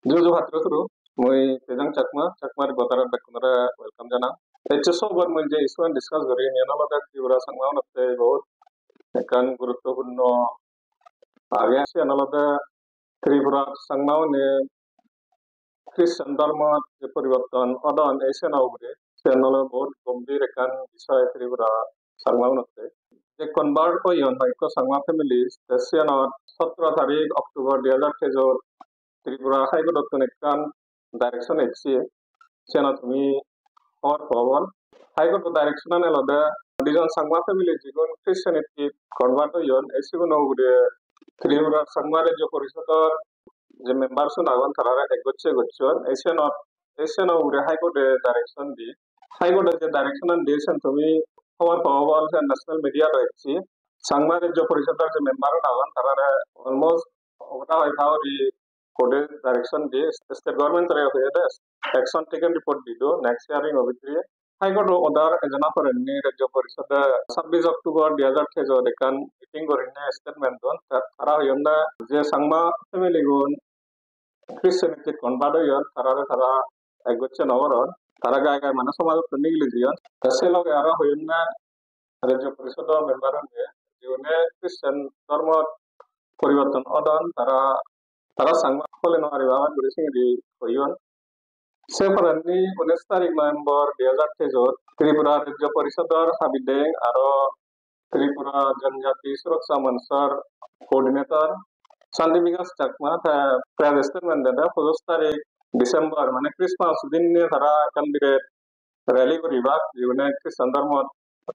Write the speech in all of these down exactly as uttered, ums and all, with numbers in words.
Juju patturu turu, mui Tejang Chakma, Chakma Reporter-ot bekkunore welcome janang. Ecche sobor mui je issue-an discuss gorim, iyan olode Tripura Changma-unotte bahut ekkan guruttopurno age, siyan olode Tripura Changma-une Christian dhormot je poriborton odon, ei siyano ugure, siyan olode bahut gombhir ekkan bisoy Tripura Changma-unotte. Je convert oyon hoyekko Changma family, te siyanot sotro tarik October dui hajar teijot Tripura High Court-ottun ekkan direction ecche, siyanot tumi hobor pabon. High Court-o direction-an olode dijon Changma family jigun Christianity convert oyon, ei siguno ugure Tripura Changma Rajyo Porisodor je member-un agon tarare ekgocche gocchon. Ei siyanot, ei siyano ugure High Court-e direction di. High Court-e je direction-an di siyan tumi hobor pabon, siyan national media-ot ecche. Changma Rajyo Porisodor je member-un agon tarare almost hoda hoi pauri court-e direction diye, state government-ore hoyede action taken report dido next hearing-o bidire. High Court-o order ejana porenni Rajyo Porisode sabbish October dui hajar teijot ekkan meeting gurinei statement don. Ta-, tara hoyonde je Changma family-gun Christianity convert oyon, tarare tara ekgocche no goron, tara gai gai mane somajottun nigili jeyon. Te se loge aro hoyonde Rajyo Porisodo member-une, jiune Christian dhormot poriborton odon, tara, tara Changma hole no pariba guri singiri hoyon. Se porendi unis tarik November dui hajar teijot Tripura Rajyo Porisodor habideng aro Tripura Janjati Suraksha Manchor coordinator Shanti Bikash Chakma te press statement dede, pojoj tarik December, mane Christmas dinne tara ekkan biret rally guribak, jigune Christian dhormot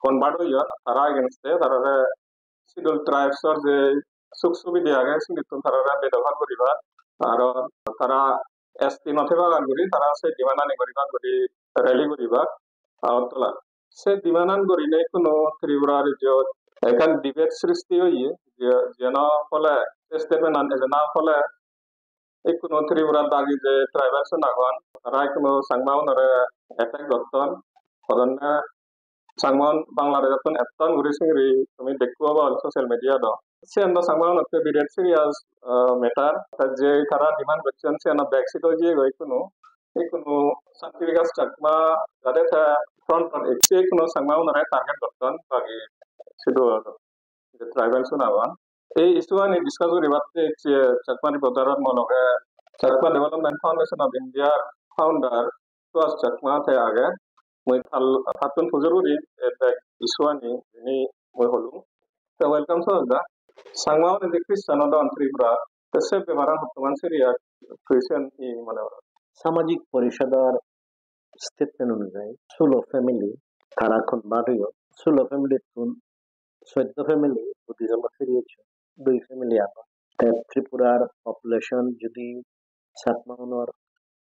convert oyon, tara against-e, tarare Scheduled Tribes-or je suk subide age, sinittun tarare bedofal guribak, aro tara S T no thebak guri tara se demand-ani guribak guri rally guribak Agartala. Se demand-an gurinei ikkunu Tripura rajyot ekkan debate sristi oye, je, jeno phole statement-an ejana phole ikkunu Tripura dagi je tribal-un agon, tara ikkunu Changma-unore attack gotton, hodonne Changma-un Bangladesh-ottun etton guri singiri tumi dekko obo social media-ot. Siyan do Changma-unotte biret serious, ah, matter. Ta je tara demand gocchon siyan do backseat oi jiyegoi ikkunu. Ikkunu Shanti Bikash Chakma jade te front-ot ecche ikkunu Changma-unore target gotton bagi sidu je tribal-un agon. Ei issue-ani discuss guribatte ecche Chakma Reporter-or mo loge Chakma Development Foundation of India-r founder Suhas Chakma te age. Mui tal-, tattun pujor guri ei bek issue-ani jini mui holung. Te welcome Suhas da. Changma-une je Christian odon Tripura, te se bepare hottoman serious, Christian hi mone goro? Samajik Porishodor statement onujayi, sulo family tara convert oyon. Sulo family-tun soddo family Buddhism-ot firi ecchon, dui family agon. Te Tripurar population judi Chakma-unor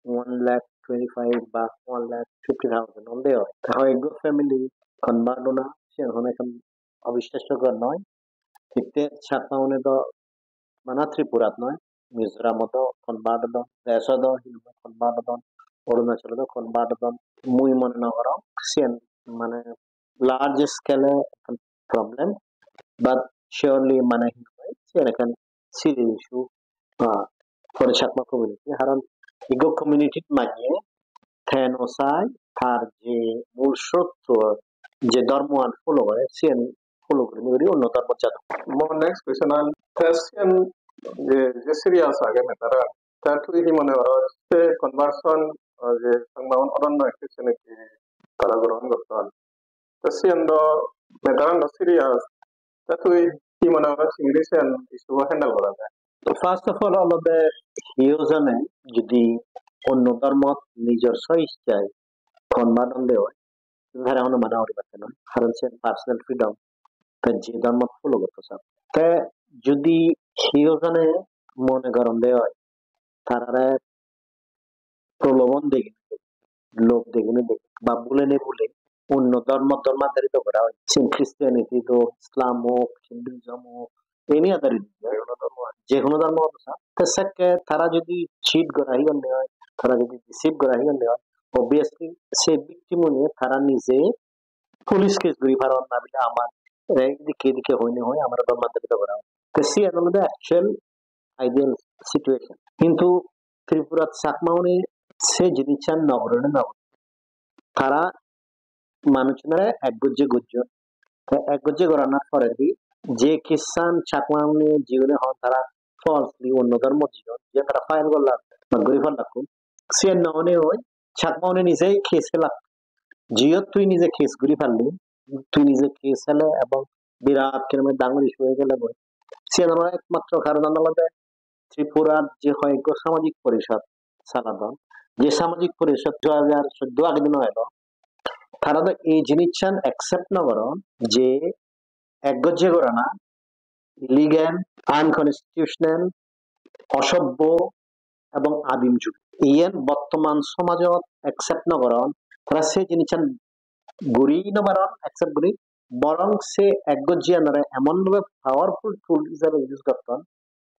one lakh twenty-five ba one lakh fifty thousand onde oi, te hoyekko family convert ona, siyan hono ekkan obissassokor noi. Hitte Chakma-une do bana Tripurat noi, Mizoramot do convert odon, Deshot do hinamoi convert odon, Arunachalot do convert odon. Mui mone nw gorong siyen mane large scale-e ekkan problem, but surely mane hinamoi siyen ekkan serious issue, ah, for Chakma community. Karon ikko community-t manye te nw sai tar je mul srotto, je dhormoan follow gore, siyen follow gurinei guri onno dhormot jadon. Mo next question-an, te siyen je, je serious age matter-an, te tui hi mone goror, se conversion, ah, je Changma-un odon noi Christianity tara grohon gotton, te siyen do matter-an do serious, te tui hi mone goror singiri siyen issue-bo handle gora jai? First of all, olode hi hojone judi onno dhormot nijor so icchai convert onde oi, tara hono mana guri patte noi, karon siyen personal freedom, te je dhormot follow gotto san. Te judi hi hojone mone goronde oi, tarare prolobon degine, lob degine, ba bulene bule onno dhormo, dhormantarit gora oi. Siyen Christianity ok, Islam ok, Hinduism ok, any other religion, je hono dhormo odo sa. Te sekke tara jodi cheat gora hi honne oi, tara jodi deceive gora hi honne oi, obviously se victim-une tara nije police case guri paron, na bile amar, eh, edikke edikke hoine hoi amar dhormantarit gora oi. Te siyan olode actual ideal situation. Hintu Tripurat Chakmaune se jinissan no gorone no. Tara manuchunore ek gojje gojjon. Te ek gojje goranar poredi je case-an Chakmaune jiyune hon tara falsely onno dhormo jiyon, jiyan tara file gorlak ba guri pallakkun, siyan no onei oi Chakmaune nijei case helak. Jiyot tui nije case guri palli, tui nije case hele ebong birat kinamai dangor issue oi gele goi. Siyan aro ekmatro karonan olode Tripurar je hoyekko samajik porishod saladon, je samajik porishod dui hajar soddo agedi no elo, tara do ei jinissan accept no goron je ek gojje gorana illegal, unconstitutional, osobbo ebong adim jug. Iyen bottoman somajot accept no goron. Tara se jinissan guri no paron, accept guri. Borong se ek gojjiyanore emon bhabe powerful tool hisabe use gotton.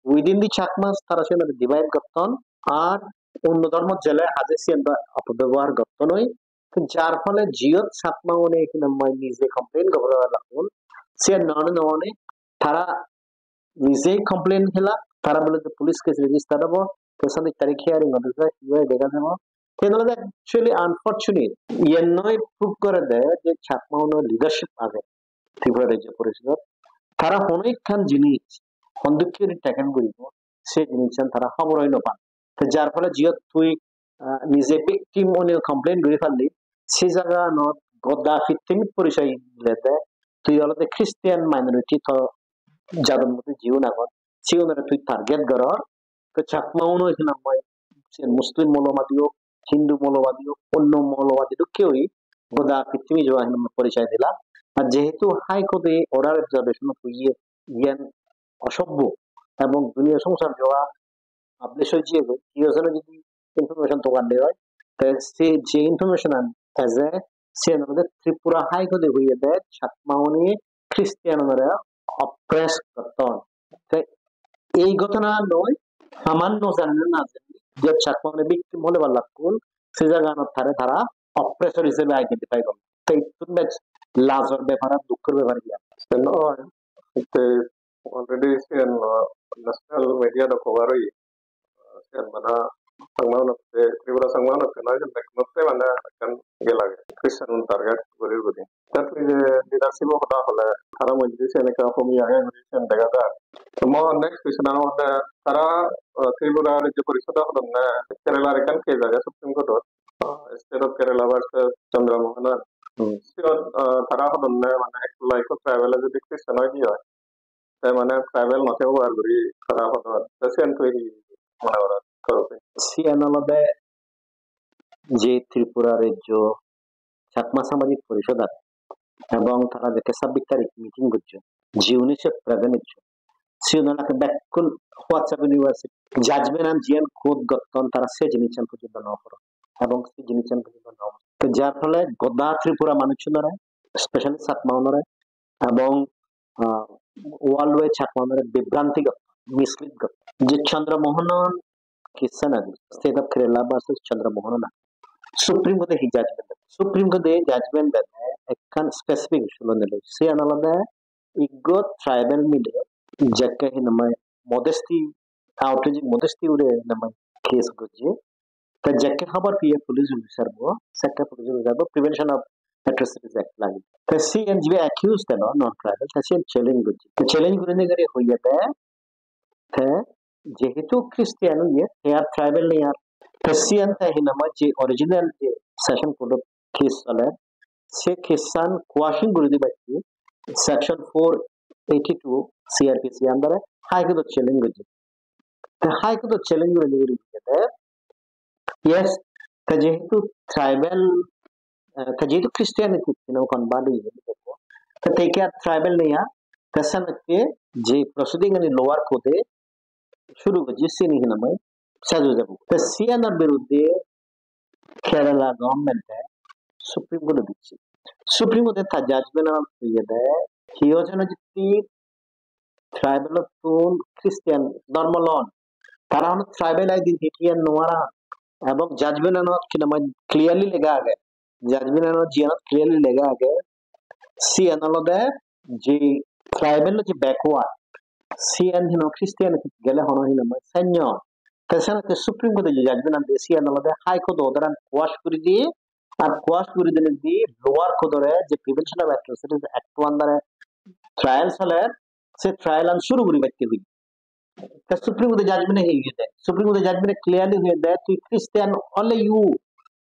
Within the Chakmas tara siyanore divide gotton. Ar onno dhormot jele haje siyan do opobebohar gotton oi. To jar phole jiyot Chakmaune hinamai nije complain gora lagun, siyan no onei no onei tara nijei complain hela, tara bole je police case register obo, te sadi tarik hearing obo, je hi oi dega jabo. Te olode actually unfortunate. Iyen noi proof gore de je Chakmaune leadership age Tripura Rajya Porishod. Tara hono ekkan jinis hondokke guri tackle guribo, se jinissan tara hobor oi no pan. Te jar phole jiyot tui, ah, nije victim onei complain guri palli, se jaganot goda pittimit porisoy dile de tui olode Christian minority, to jador moddhe jiun agon, siunore tui target goror. To Chakmauno hinamai, siyen Muslim moulobadi ok, Hindu moulobadi ok, onno moulobadi dokke oi goda pittimi joa hinamai porisoy dila. Ar jehetu High Court-e oral observation-ot hoye iyen osobbo ebong duniya songsar joa publish oi jiyegoi, hiyo jone jodi information dogan de oi, te se je information an eje, siyen olode Tripura High Court-e hoye de Chakmaune Christian-unore oppress gotton. Te ei ghotona loi haman no jane na jane je Chakmaune victim hole pallakkun, se jaganot tare tara oppressor hisebe identify goron. Te ittun bej lajor bepar ar dukkor bepar iyan. Sen oi, te already siyen, uh, national media-t cover oye. Siyen bana Changma-unotte, Tripura Changma-unotte noi, siyen bekkunotte mane ekkan iye lage, Christian-un target guri guri. Te tui je leadership-o hoda hole, tara moddhe siyen ekka homi age guri siyen dega jar. To mo next question-an olode tara, uh, Tripura Rajya Porishodo hodonne Kerala-r ekkan case age Supreme Court-ot, uh, State of Kerala versus Chandra Mohan. Hmm. Siyot, uh, tara hodonne mane ek like tribal-e jodi Christian oi di oi, te mane tribal no thebo ar guri tara hodon. Te siyen tui hi mone gorot, torope? Siyen olode je Tripura Rajyo Chakma Samajik Porishod age ebong tara jekke sabbis tarik meeting gojjon, jiune siyot present ecchon, siun olode bekkun WhatsApp University judgment-an jiyan quote gotton tara se jinissan pojjonto no poron ebong se jinissan pojjonto no poron. To jar phole goda Tripura manuchunore, specially Chakmaunore ebong, ah, world wide Chakmaunore bibranti gotton, mislead gotton. Je Chandra Mohanon case-an age, State of Kerala versus Chandra Mohanon age. Supreme Court-e hi judgment dede? Supreme Court-e judgment dede ekkan specific issue loi nile. Siyan olode ekko tribal mile jekke hinamai modesty, outraging modesty ure hinamai case gojje. Te jekke hobor piye police officer bo, sekke police officer bo Prevention of Atrocities Act lage. Te siyen jibe accused elo non tribal, te siyen challenge gojje. Te challenge gurinei guri hoye de, te jehetu Christian oye, te ar tribal nei ar. Te siyen te hinamai je original je session court-ot case soler, se case-an quashing guri dibatte section four eighty-two C R P C under-e High Court-ot challenge gojje. Te High Court-ot challenge guri guri de, yes, te jehetu tribal, eh, te jehetu Christianity-t hino convert oye, te te ke ar tribal nei ar, te senotte je proceeding-ani lower court-e shuru gojje sini hinamai sej oi jabo. Te siyanor biruddhe Kerala government-e Supreme Court-e dicche. Supreme Court-e ta judgment-anot hoye de, hiyo jone jodi tribal-ottun Christian dhormo lon, tara hono tribal identity-an no haran, ebong judgment-anot hinamai clearly lega age, judgment-anot jiyanot clearly lega age, siyan olode je tribal je backward, siyan hino Christian gele hono hinamai senyo, Te senotte Supreme Court-e je judgment an diye, siyan olode High Court order an quash guri diye, ar quash guri dinei di lower court-ore je Prevention of Atrocities Act under-e trial soler, se trial an suru guri batte hoye. Te Supreme Court-e judgment-e hi hoye de? Supreme Court-e judgment-e clearly hoye de, tui Christian oleyo,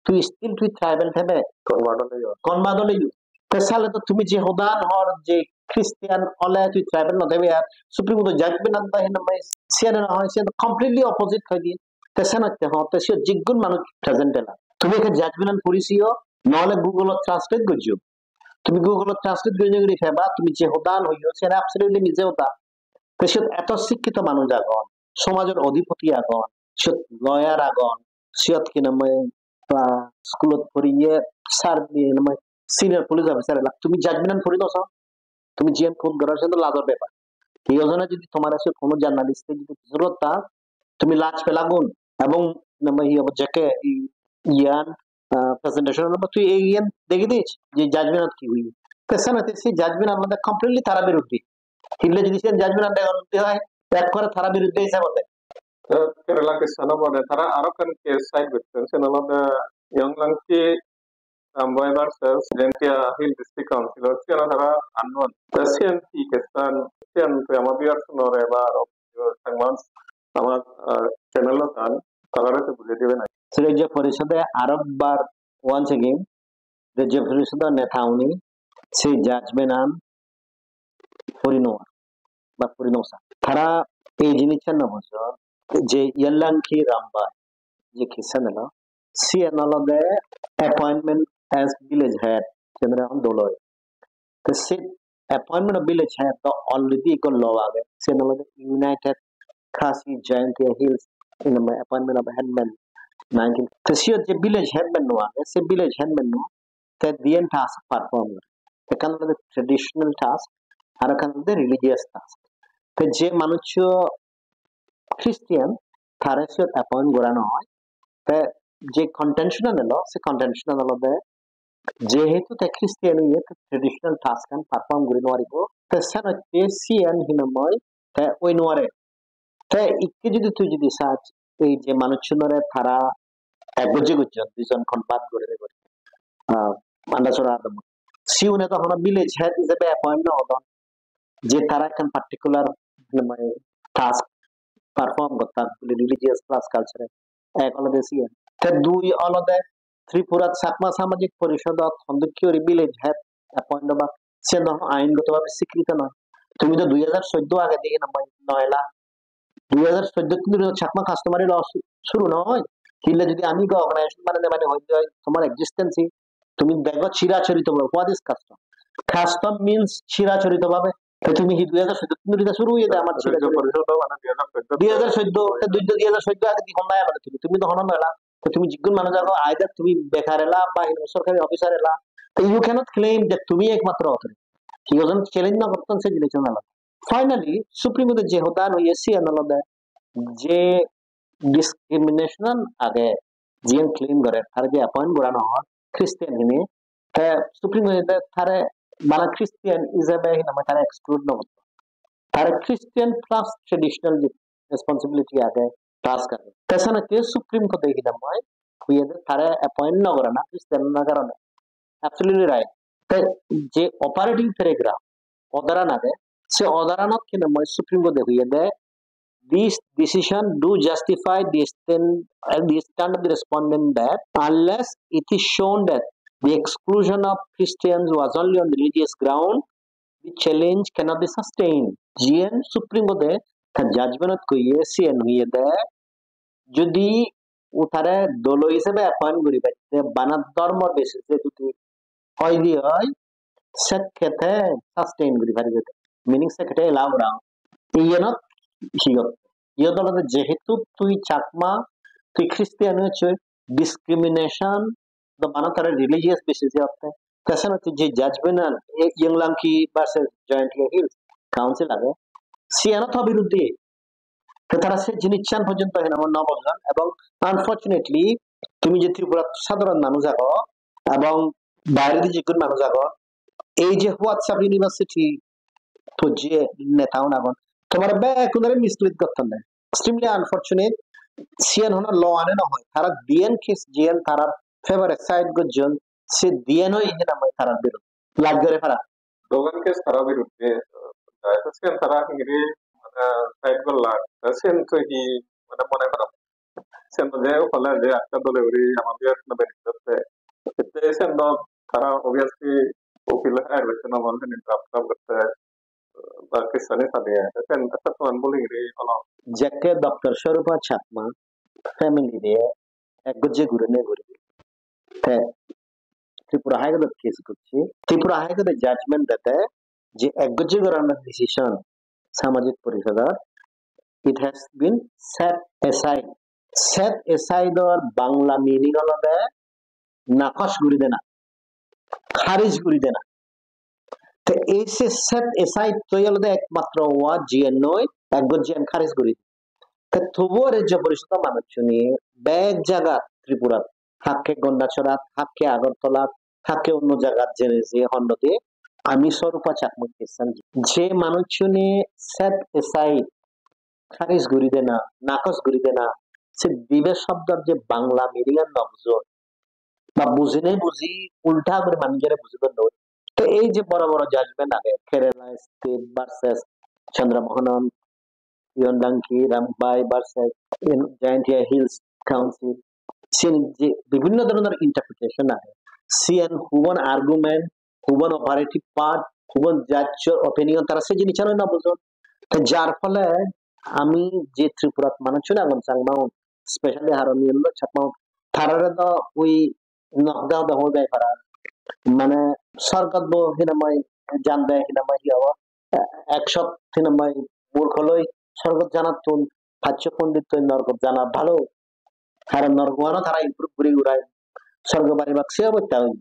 tui still tui tribal thebe. Convert oleyo. Convert oleyo. Te sale to tumi je hodan hor je Christian ole tui tribal no thebe, ar Supreme Court-e judgment an da hinamai siyan no hoy, siyan completely opposite hoy diye. Te senotte ho, te siyot jiggun manuj present ela. Tumi ekka judgment an puri siyo, nole Google-ot translate gojjo. Tumi Google-ot translate guri guri peba, tumi je hodan hoyo, siyan absolutely mije hoda. Te siyot eto sikkito manuj agon, somajor odhipoti agon, siyot lawyer agon, siyot hinamai, ah, school-ot poriye sir, hinamai senior police officer elak. Tumi judgment an puri no sao? Tumi jiyan quote goror, siyan to lajor bepar. Hi ojone jodi tomare siyot hono journalist-e jodi pujor gotta, tumi laj pelagun, ebong hinamai hi obo jekke i-, iyan, ah, presentation obo, tui ei iyan degi dis je judgment-ot hi hoye. Te senotte se judgment olode completely tara biruddhe. Hille jodi siyan judgment an degon de hoy, ekkore tara biruddhe hisab ode. Te Kerala case-an obode, tara aro ekkan case cite gotton, siyan olode Young Langki Rambai versus Jaintia Hill District Council, siyan tara unknown. Te siyan hi case-an, siyan tui ama viewers-unore ba aro Changma ama, ah, channel-o san, tarare tui bujei dibe nahi? Sire je porisode arekbar once again, je, je porisode neta uni se judgment an puri no ar ba puri no san. Tara ei jinissan no bujon je Young Langki Rambai je case-an elo, siyan olode appointment as village head, siyan olode doloi. Te se appointment of village head do already ekko law age, siyan olode United Khasi Jaintia Hills, in the appointment of headman nineteen. Te siyot je village headman no age, se village headman no te diyen task perform gore. Ekkan olode traditional task, ar ekkan olode religious task. Te je manuccho Christian, tare siyot appoint gorano oi. Te je contention an elo, se contention an olode jehetu te Christian oye, te traditional task an perform guri no paribo. Te senotte siyan hinamai te oi no pare. Te ikke jodi tui jodi sach, ei je manuchunore tara ek gojje gojjon, duijon convert guri de guri, ah, Andasora adamot. Siune to hono village head hisebe appoint no odon. Je tara ekkan particular, mane, task perform gottak bile religious plus cultural. Ek olode siyan. Te dui olode Tripura Chakma Samajik Porishodot hondokke guri village head appoint oba, siyan do ain goto bhabe swikrito noi. Tumi do dui hajar soddo agedi hinamai no ela. Dui hajar soddo tun dhuri Chakma customary law su-, suru noi. Hille jodi ami ekko organization banane mane hoi jai, tomar existence hi? Tumi dego chirachorito bhabe, what is custom? Custom means chirachorito bhabe. Te tumi hi dui hajar soddo tun dhuri suru oye de amar chirachorito? Dui hajar soddo, te dui hajar soddo agedi honna ela tumi, tumi do hono no ela. Te tumi jiggun manuj ago, either tumi bekar ela ba hinamai sorkari officer ela. Te you cannot claim that tumi ekmatro authority. Hi hojon challenge no gotton se jinissan ela. Finally, Supreme Court-e je hodan hoye siyan olode je discrimination age, jiyen claim gore, tare je appoint gorano oi Christian hine, te Supreme Court-e tare bana Christian ijebe hinamai tare exclude no gotton. Tare Christian plus traditional je responsibility age, task age. Te senotte Supreme Court-e hinamai hoye de tare appoint no gorana Christian na karone. Absolutely right. Te je operating paragraph order an age, se order anot hinamai Supreme Court-e hoye de, "This decision do justify the stand, uh, the stand of the respondent that unless it is shown that the exclusion of Christians was only on the religious ground, the challenge cannot be sustained." Jiyen Supreme Court-e ta judgment-ot hoye, siyen hoye de, jodi u tare dolo hisebe appoint guribatte bana dhormor basis-e jodi hoide oi, sekke te sustain guri paribe de. Meaning sekke te allow gora. Iyenot hi got? Iyot olode jehetu tui Chakma, tui Christian oichoi, discrimination do bana tara religious basis-e otte. Te senotte je judgment an, e, Young Langki versus Jaintia Hills Council age, siyanot to biruddhe. Te tara se jinissan porjonto hinamai no bojjon, ebong unfortunately tumi je Tripura sadharon manuj ago ebong bairedi jigun manuj agon, ei je WhatsApp University to je neta un agon, tomare bekkunore mislead gottonne. Extremely unfortunate. siyan hono law ane no hoi, tara diyen case jiyan tarar favor-e side gojjon, se diyen oi hinamai tarar birud laj gore para. Dogan case tara biruddhe, eh, siyan tara hingiri, mane, side golla, te siyan tui hi, mane, mone goro? Siyan to je hole je ekka dole guri amar birat no benefit otte. Te siyan to tara obviously ukil hire gotte no, mane, draft up gotte, eh, ba case ani sade, te siyan ekka tuan boli guri holo. Jekke Doctor Swarupa Chakma family re ek gojje gurine guri. Te Tripura High Court-ot case gocche. Tripura High Court-e judgment dede je ek gojje gorana decision Samajik Porishodor, it has been set aside. Set aside-or Bangla meaning olode nakos guri dena, kharij guri dena. Te ei se set aside toi olode ekmatro word jiyen noi, ek gojje jiyen kharij guri. Te tobuo Rajya Porishodo manuchchune bek jagat Tripurat, hakke Gondachorat, hakke Agartalat, hakke onno jagat jene je honnode ami Swarupa Chakma Christian, je manuchchune set aside, kharij guri dena, nakos guri dena, se dibe shobdor je Bangla meaning an no bujon, ba bujine buji ulta guri manujore bujibar noi. Te ei je boro boro judgment age, Kerala State versus Chandra Mohanan, Yondanki Rambai versus in Jaintia Hills Council, siyen je bibhinno dhoronor interpretation age, siyen hubon argument, hubon operative part, hubon judge-or opinion, tara se jinissan no bujon. Te jar phole ami je Tripurat manuchun agon Changmaun, specially Haraniya Chakmaun, tarare do ui nok deo do hoi bai para. Mane sorgot bo hinamai jande hinamai hi obo? Ek shot hinamai murkho loi sorgot janattun pachsho pondit loi norgot jana bhalo. Karon norgoano tara improve guri gurai sorgo baribak se obosta oye.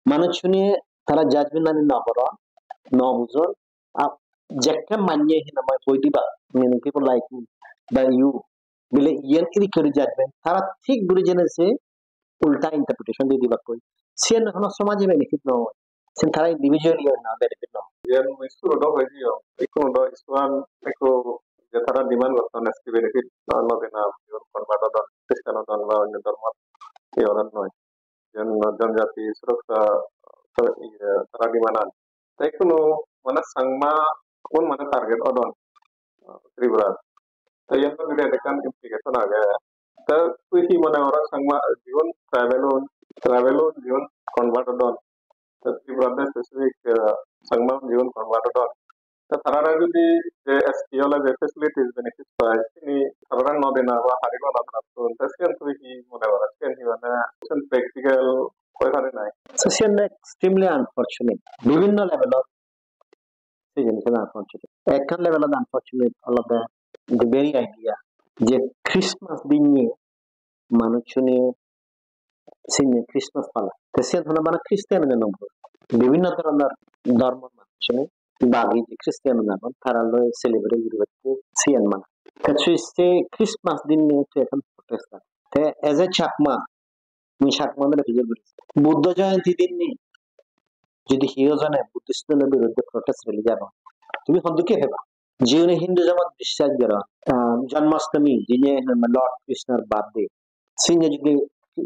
Manuchchune tara judgment ani no goron, no bujon. A, jekke manye hinamai hoi diba, many people like me, the you, bile iyen edokke guri judgment, tara thik guri jene se ulta interpretation di dibakkoi. Siyen hono somaje benefit no oi. Siyen tara individual iye na benefit no oi. Iyen mui suro do hoi diyo. Ikko do issue an ikko je tara demand gotton S T benefit no, no dena, iyon convert odon, Christian odon ba onyo dhormo iye odon noi. Jen-, jonjati suraksa, eh, iye, tara demand an. Te ikkunu mane Changma un mane target odon, eh, Tripura. Te iyen to biret ekkan implication age. Te tui hi mone goro Changma jigun tribal un, tribal un jigun convert odon. Te Tripura de specific, eh, Changma un jigun convert odon. Te tarare jodi je S T ole je facilities benefit pai, sini tarare no dena ba hari gona tarattun, te siyen tumi hi mone goro? Siyen hi mane siyen practical oi pare nai? So siyen extremely unfortunate. Bibhinno level-ot se jinissan unfortunate. Ekkan level-ot unfortunate olode the very idea je Christmas dinne manuchchune sinne Christmas pala. Te siyen hono bana Christian-une no bana. Bibhinno dhoronor dhormor manuchchune bagi je Christian-un agon, tara loi celebrate guribatte siyen mana. Te tui se Christmas dinne tui ekkan protest gor. Te as a Chakma, mui Chakma-unore pujor guri. Buddho Jayanti dinne jodi hiyo jone Buddhist-unor biruddhe protest rally jagon, tumi hondokke peba? Jiune Hindu dhormot biswas goron, ah, Janmashtami, jine Lord Krishnar birthday, sinne jodi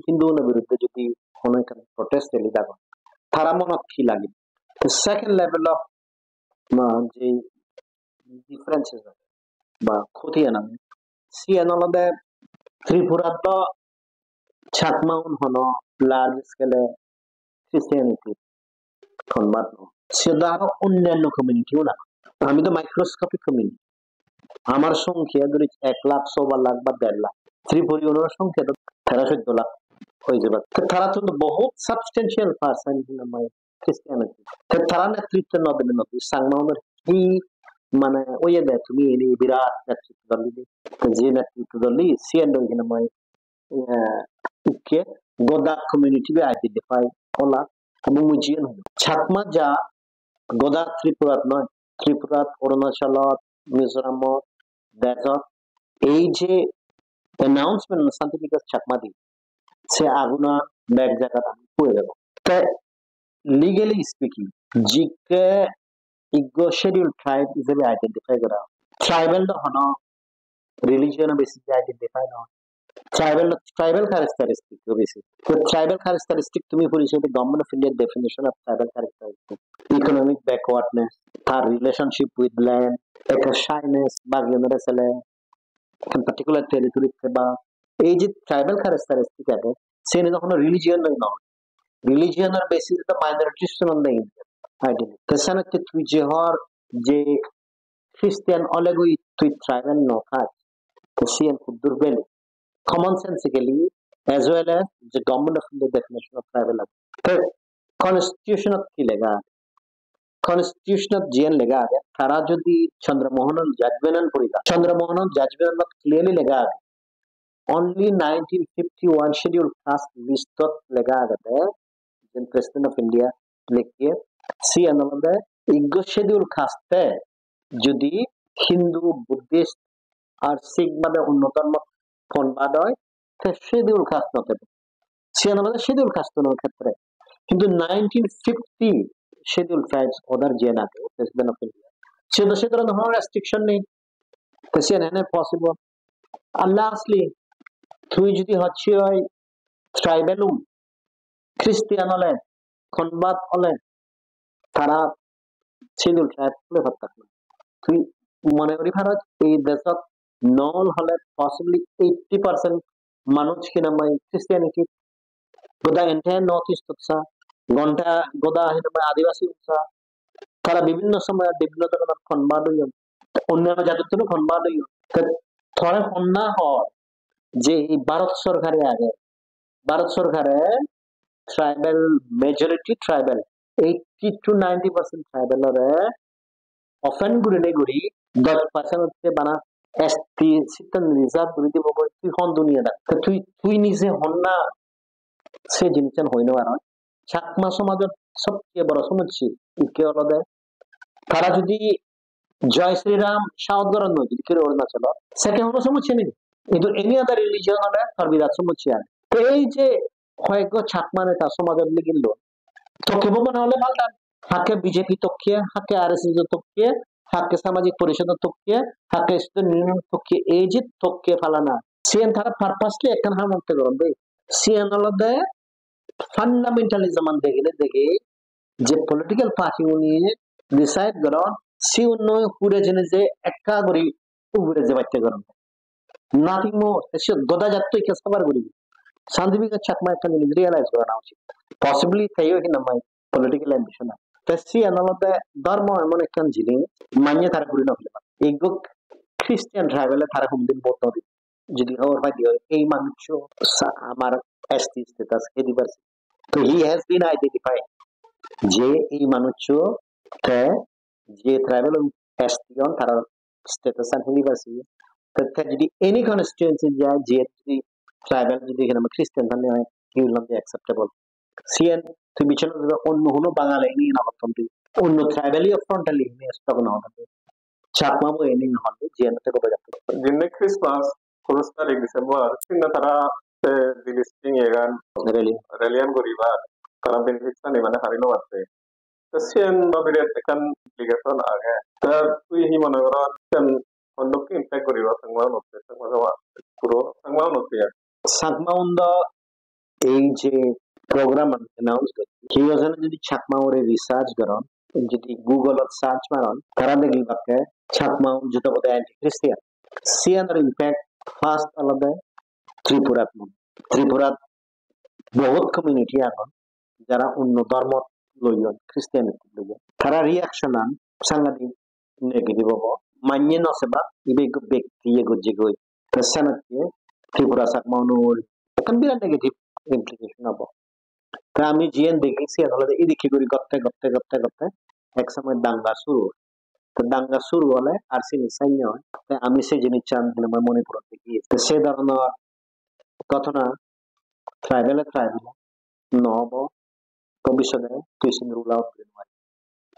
Hindu-unor biruddhe jodi hono ekkan protest rally jagon, tara monot hi lage? The second level of, ah, je differences age ba khotiyan age, siyan olode Tripurat do Chakma-un hono large scale-e Christianity convert no. Siyot do aro onnanno community-un agon. Ami do microscopic community. Amar songkya dhori ek lakh, soba lakh ba der lakh. Tripuri-unor songkya do tero soddo lakh hoi jebak. To tara to bohut substantial percent hinamai Christianity. Te tara netritto no dile no, Changma-unor hi mane oye de tumi ini birat netritto doli de. Te je netritto doli siyan do hinamai, eh, ikke goda community be identify ola. Abo mui jiyen hoyong. Chakma ja goda Tripurat noi, Tripurat, Arunachalot, Mizoramot, dejot ei je announcement Shanti Bikash Chakma di, se aguna bek jagat ami pure debo. Te legally speaking, jikke iggo scheduled tribe ijebe identify gora. Tribal do hono religion basis e identify no. Tribal, tribal characteristic to besi. To tribal characteristic tumi puri se Government of India definition of tribal characteristic, economic backwardness, tar relationship with land, ekka shyness, bagi onore sele, ekkan particular territory te ba, ei je tribal characteristic age, seni to hono religion noi, noi. Religion or basis to minority on the Indian identity. Te senotte tui je hor je Christian olegoi tui tribal no thaj, te siyen huddur beli? Common sensically, as well as the Government of India definition of tribal age. Te constitution ot hi lega age? Constitution ot jiyen lega age, tara jodi Chandra Mohan or judgment an puri da, Chandra Mohan or judgment anot clearly lega age, only nineteen fifty-one schedule caste list ot lega agede, jen President of India lekkiye, siyan olode iggo schedule caste te jodi Hindu, Buddhist ar Sikh bade onno dhormo convert oi, te schedule caste no thebo. Siyan olode schedule caste unor khetre. Hintu nineteen fifty schedule tribes order jiyan age President of India, siyan to se dhoronor hono restriction nei. Te siyan hene possible? Ar lastly, tui jodi hocche oi tribal un, Christian ole, convert ole, tara schedule tribe ole pattak na. Tui mone guri paros ei dejot nol hole possibly eighty percent manuj hinamai Christianity, goda entire North East ot sa, gonta goda hinamai Adibasi ot sa, tara bibhinno somoyot bibhinno dhoronor convert oyon, onnanno jatottun convert oyon. Te tore honna hor je ei Bharat sorkare age, Bharat sorkare tribal majority tribal, eighty to ninety percent tribal ore open gurinei guri ten percent otte bana S T seat an reserve guri dibo goi, tui hon duniya da? Te tui, tui nije honna se jinissan hoi no paror. Chakma somajot sobcheye boro somossya ikke olode tara jodi Jai Shri Ram shout goron noi jodi kero Arunachalot, seke hono somossya nei. Hintu any other religion ole tar birat somossya age. Te ei je hoyekko Chakma neta somajot ligillo, tokke bo mone hole paltan. Hakke B J P tokke, hakke R S S tokke, hakke samajik porishod tokke, hakke student union tokke, ei je tokke palana, siyen tara purposely ekkan ham otte goron de. Siyen olode fundamentalism an degine dege je political party une decide goron, siunnoi hure jeinei je ekka guri ugure jebatte goron. Nothing more. Te siyot goda jatto ikke suffer guribo. Shanti Bikash Chakma ekkan jinis realize gorana uchit. Possibly teyo hinamai political ambition age. Te siyan olode dhormo emon ekkan jinis, manye tare guri no pele. Iggo Christian tribal e tare hondin vote no dibo. Jodi hobor pai de oi, ei manuccho sa-, amar S T status hei dibar. To he has been identified je ei manuccho te je tribal S T on, tarar status an hei dibar. Te, te jodi any constituency jai, je jodi tribal jodi hinamai Christian thane oi, he will not be acceptable. Siyen tui bichona guriba, onno hono Bangali ini na gotton di, onno tribal o front ali ini stock na gotton di. Chakma bo ini hon di, jiyan te goda jatto. Jinne Christmas pocchish tarik December, sinne tara te delisting egan, rally, rally an guribar, tara benefits ani mane hari no patte. Te siyen do biret ekkan implication age. Te tui hi mone goros, siyen hondok impact guribo Changma unotte, Changma Changma, puro Changma unotte? Chakma un do ei je program an announce gotton, hi hojone jodi Chakma ore research goron, jodi Google ot search maron, tara degibakke Chakma un jodo bode anti Christian. Siyanor impact first olode Tripurat mon. Tripurat bohut community agon, jara onno dhormot loyon, Christianity loyon. Tara reaction an sangadik negative obo. Manye no seba, ibe ekko bekti ye gojje goi. Te senotte Tripura Chakma unor ekkan birat negative implication obo. Te ami jiyen degi siyen olode idikke guri gotte, gotte, gotte, gotte ek somoy danga suru. Te danga suru ole ar sini senne oi. Te ami se jinissan hinamai Manipurot degi. Te se dhoronor ghotona tribal e tribal e no obo, bhobissode tui sini rule out guri no paribe.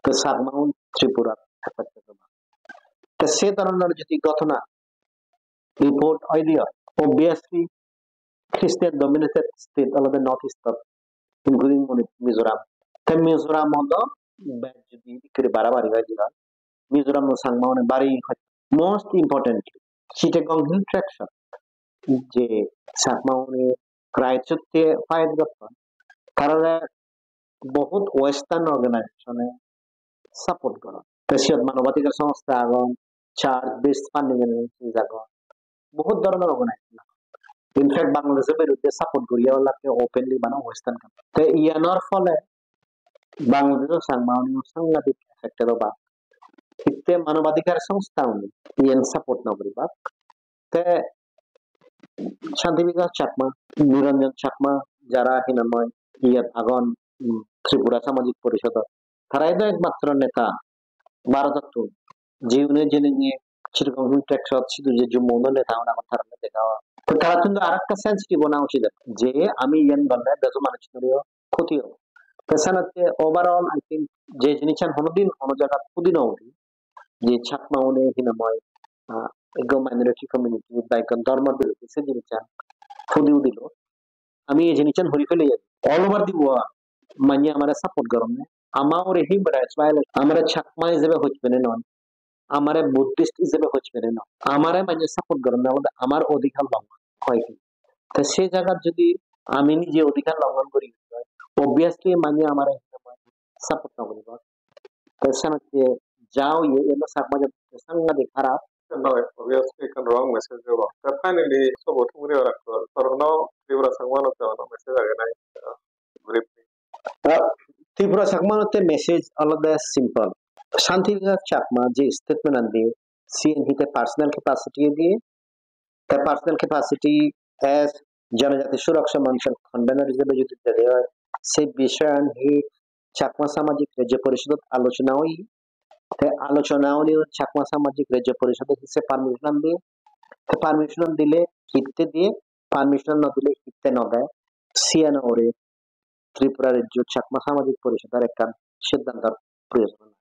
Te Chakma un Tripura affected obo. Te se dhoronor jodi ghotona report oide oi, obviously Christian dominated state olode North East ot, including Manipur, Mizoram. Te Mizoram odo bej jodi ikkuri barabari oide oi, Mizoram o Chakma une bari hoj-, most importantly, Chittagong Hill Tract sot je Chakmaune rights-otte fight gotton, tarare bohut Western organization-e support goron. Te siyot manobadhikar songstha agon, church based funding agencies agon, bohut dhoronor organization agon. In fact, Bangladesh-or biruddhe support guriye olakke openly bana Western country. Te iyanor phole Bangladesh-o Changma-uniyo sangadik affected obak. Hitte manobadhikar songstha-une iyan support no guribak. Te Shanti Bikash Chakma, Niranjan Chakma, jara hinamai iyot agon, um, Tripura Samajik Porishodot, tarai do ekmatro neta Bharotottun, jiune jene Chittagong Hill Tracts-ot sidu je Jummo-uno neta agon, tara dega. To tarattun do arekka sensitive ona ucit je ami iyan gorle bejo manuchunore khoti obo. Te senotte overall, I think, je jinissan honodin hono jagat pudi no udi, je Chakma-une hinamai, ah, ekko minority community ba ekko dhormo birodhi se jinissan pudi udilo. Ami ei jinissan hori fele jai. All over the world manye amare support goronne. Ama ugure human rights violation, amare Chakma ijebe hojpene noi, amare Buddhist ijebe hojpene noi, amare manye support goronne olode amar odhikar longhon hoyekkan. Te se jagat jodi ami nije odhikar longhon guri, obviously manye amare support no guribo. Te senotte ja oye, elo Chakma jat sangadik harap. No, obviously ekkan wrong message obo. Te finally, sobo thum guri arekko, tor hono Tripura Chakma-unotte hono message age nai? Briefly. Uh, Tripura Chakma-unotte message olode simple. Shanti Bikash Chakma je statement an diye, siyen hi te personal capacity diye, te personal capacity as Janajati Suraksha Manchor convener ijebe jodi dede oi, se bishoyan hi Chakma Samajik Rajya Porishodot alochona oye, te alochona oinei Chakma Samajik Rajya Porishodo hi se permission an diye, te permission an dile hitte diye, permission no dile hitte no de, siyan ugure Tripura Rajya Chakma Samajik Porishodor ekkan siddhantor proyojon.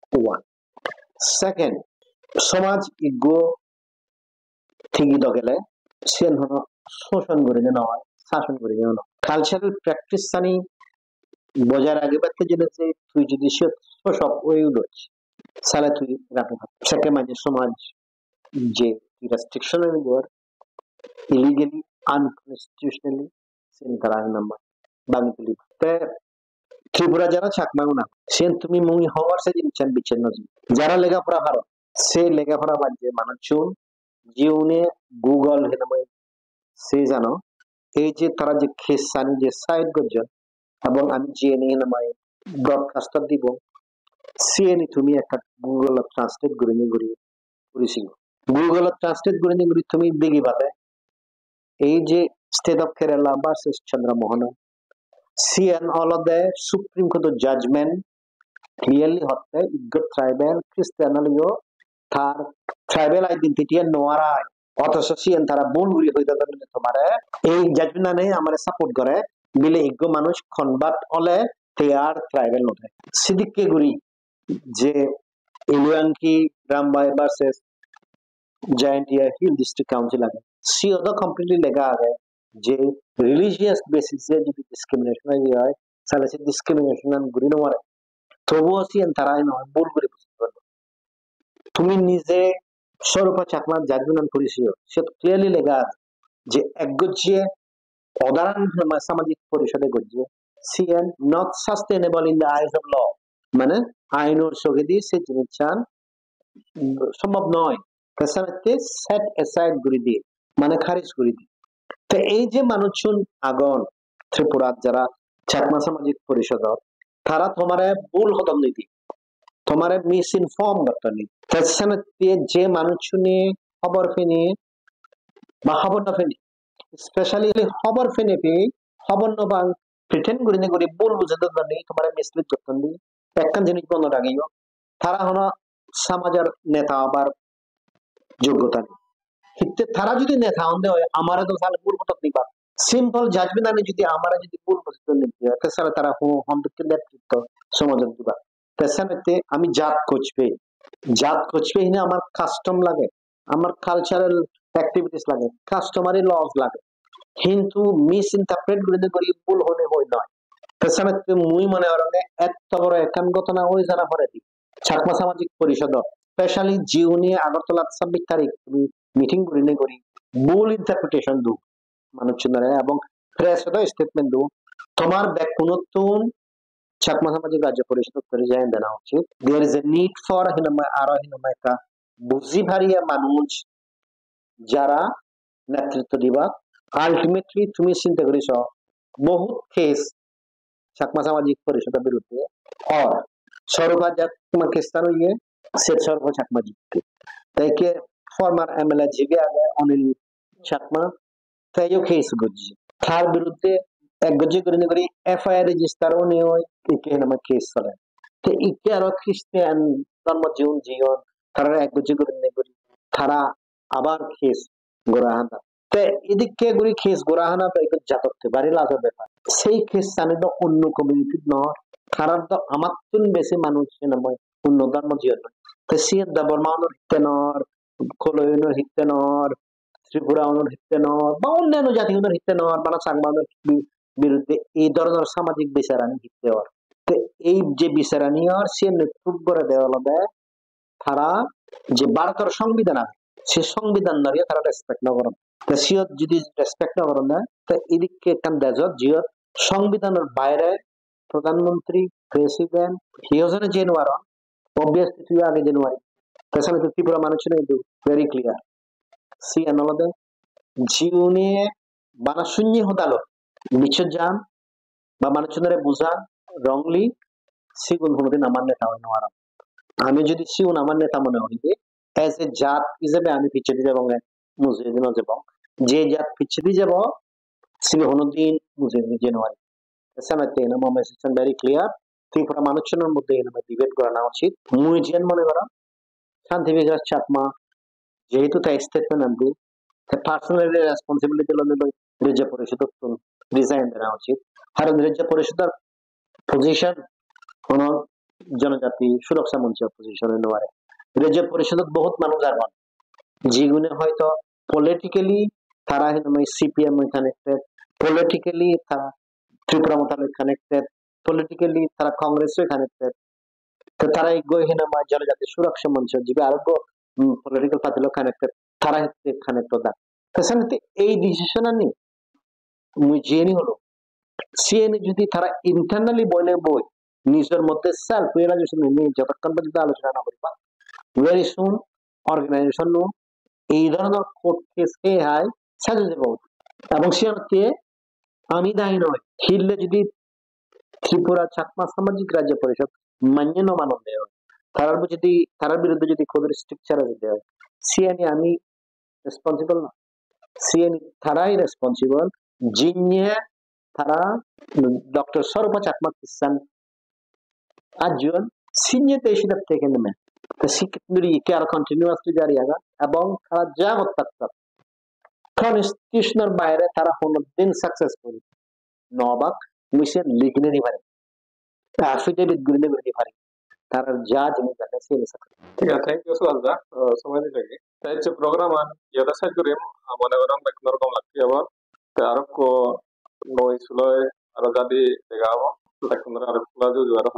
One. Second, somaj iggo tigi dogele siyen hono soson gurine noi, sason gurine noi. Cultural practice ani bojai ragibatte jene je tui jodi siyot sosok oi ulos, sale tui ragei paribe. Sekke mane somaj je restriction ani gor, illegally, unconstitutionally, siyen tara hinamai bangi tulibo. Te Tripura jara Chakma-un agon, siyen tumi mui hongor se jinissan bicchej no jai. Jara lega pora paron, se lega pora bajje manuchun, jiune Google hinamai se jano, ei je tara je case ani je cite gojjon, ebong ami jiyeni hinamai broadcast-ot dibo, siyeni tumi ekka Google-ot translate gurinei guri puri siyo. Google-ot translate gurinei guri tumi degi pade, ei je State of Kerala versus Chandra Mohana, siyan olode Supreme Court-o judgment clearly hotte iggo tribal Christian oleyo tar tribal identity-an no harai. Othoso siyen tara bhul guri hoi dedon tomare. Ei judgment-ane amare support gore, bile iggo manuj convert ole te ar tribal no de. Sidikke guri je Iluanki Rambai versus Jaintia Hill District Council age, siyot do completely lega age je religious basis-e jodi discrimination oi, sale se discrimination-an guri no pare. Tobuo siyen tara ino bhul guri buji don. Tumi nije Swarupa Chakma judgment-an puri siyo, siyot clearly lega age je ekgojje order-an Samajik Porishode gojje, siyen not sustainable in the eyes of law. Mane ainor sogedi se jinissan sombhob noi. Te senotte set aside guri diye, mane kharij guri diye. Te ei je manuchun agon Tripurat jara Chakma Samajik Porishodot, tara tomare bhul hodom diye, tomare misinform gotton. Te senotte je manuchune hobor pene ba hobor no pene, specially hobor pene pei, hobor no pang, pretend gurinei guri bhul bujei dedonni, tomare mislead gottondi. Ekkan jinis monot ragiyo, tara hono samajor neta obar joggota nei. Hitte tara jodi neta onde oi, amare do sale bhul bujot diba. Simple judgment ani jodi amare jodi bhul bujot diba, te sale tara ho-, hon dokke netritto somajot diba. Te senotte ami jat khojpei, jat khojpei hine amar custom lage, amar cultural activities lage, customary laws lage. Hintu misinterpret gurinei guri bhul hone hoi noi. Te senotte mui mone gorong etto boro ekkan ghotona oi jana poredi Chakma Samajik Porishodot, specially jiune Agartalat sabbish tarik meeting gurinei guri bhul interpretation do manuchunore, ebong press-ot o statement do, tomar bekkunottun Chakma Samajik Rajya Porishod-ottun resign dena uchit. There is a need for hinamai, aro hinamai ekka buji pariya manuj jara netritto dibak. Ultimately tumi chinta guri so, bohut case Chakma Samajik Porishodor biruddhe or Swarupa Chakma case-an oye, Seth Swarupa Chakma jikke. Te ikke former M L A jibe age Anil Chakma, teyo case gojje. Tar biruddhe ek gojje gurinei guri F I R register onei oi, ikke hinamai case soler. Te ikke aro Christian dhormo jiun jiyon, tarare ek gojje gurinei guri tara abar case gora hana. Te idikke guri case gora hana to ekko jadotte bari lajor bepar. Sei case-ani do onno community-t nor, tarar do amattun besi manuj hinamai onno dhormo jiyon noi. Te siyen Debbarma-unor hitte nor, Koloi-unor hitte nor, Tripura-unor hitte nor, ba onnanno jati-unor hitte nor, bana Changma-unor bi-, biruddhe ei dhoronor samajik bichar-ani hitte or. Te ei je bichar-ani or, siyen proof gorede olode tara je Bharotor Songbidan age, se Songbidanore tara respect no goron. Te siyot jodi respect no goronde, te idikke ekkan dejot jiyot Songbidanor baire Pradhan Mantri, President, hiyo jone jei no paron, obviously tui age jei no paribe. Te senotte Tripura manuchune hintu very clear. Siyan olode jiune bana sunye hodaloi bichot jan ba manuchunore bujan wrongly, sigun honodin amar neta oi no paron. Ami jodi sigun amar neta mone gori de, as a jat ijebe ami picchedi jebonge, mujungedi no jebong. Je jat picchedi jebo, sibe honodin mujungedi jei no paribo. Te senotte ene mo message-an very clear. Tripura manuchunor moddhe ene debate gorana uchit. Mui jiyan mone gorong, Shanti Bikash Chakma jehetu te statement-an di, te personally responsibility loi loi Rajya Porishodottun resign dena uchit. Karon Rajya Porishodor position hono Jonojati Suraksha Moncho position oi no pare. Rajya Porishodot bohut manuj agon, jigune hoito politically tara hinamai C P M oi connected, politically tara Tipra Motha loi connected, politically tara Congress loi connected. Te tara ekko hinamai Jonojati Suraksha Moncho jibe arekko, mm, political party loi connected, tara hitte connect oda. Te senotte ei decision-ani mui jiyeni holo, siyeni jodi tara internally boine boi, nijor moddhe self realization-ani jotokkon porjonto alochona na guriba, very soon organization-o ei dhoronor court case he hai sej oi jebo. Ebong siyenotte ami dahi noi, hille jodi Tripura Chakma Samajik Rajya Porishod manye no manonde oi, tarar jodi, tarar biruddhe jodi court-or stricture oi jede oi, siyani ami responsible na. Siyeni tarai responsible, jinye tara Doctor Swarupa Chakma case-an ajjon, sinye te should have taken the man. Te sikke dhuri ikke aro continuously jari agon, ebong tara ja gottak, constitution-or baire tara hono din successful no obak, mui siyen liginei di parim, affidavit gurinei guri di parim, tarar ja jinis age siyeni success. Thik age, thank you, Suhas da, uh, somoy dinei. Te ecche program-an iyot sej gurim, ah, mone gorong bekkunor gom lagey obo. Te arokko nuo issue loi aro jadi dega obo. Bekkunore aro ekko juju aro.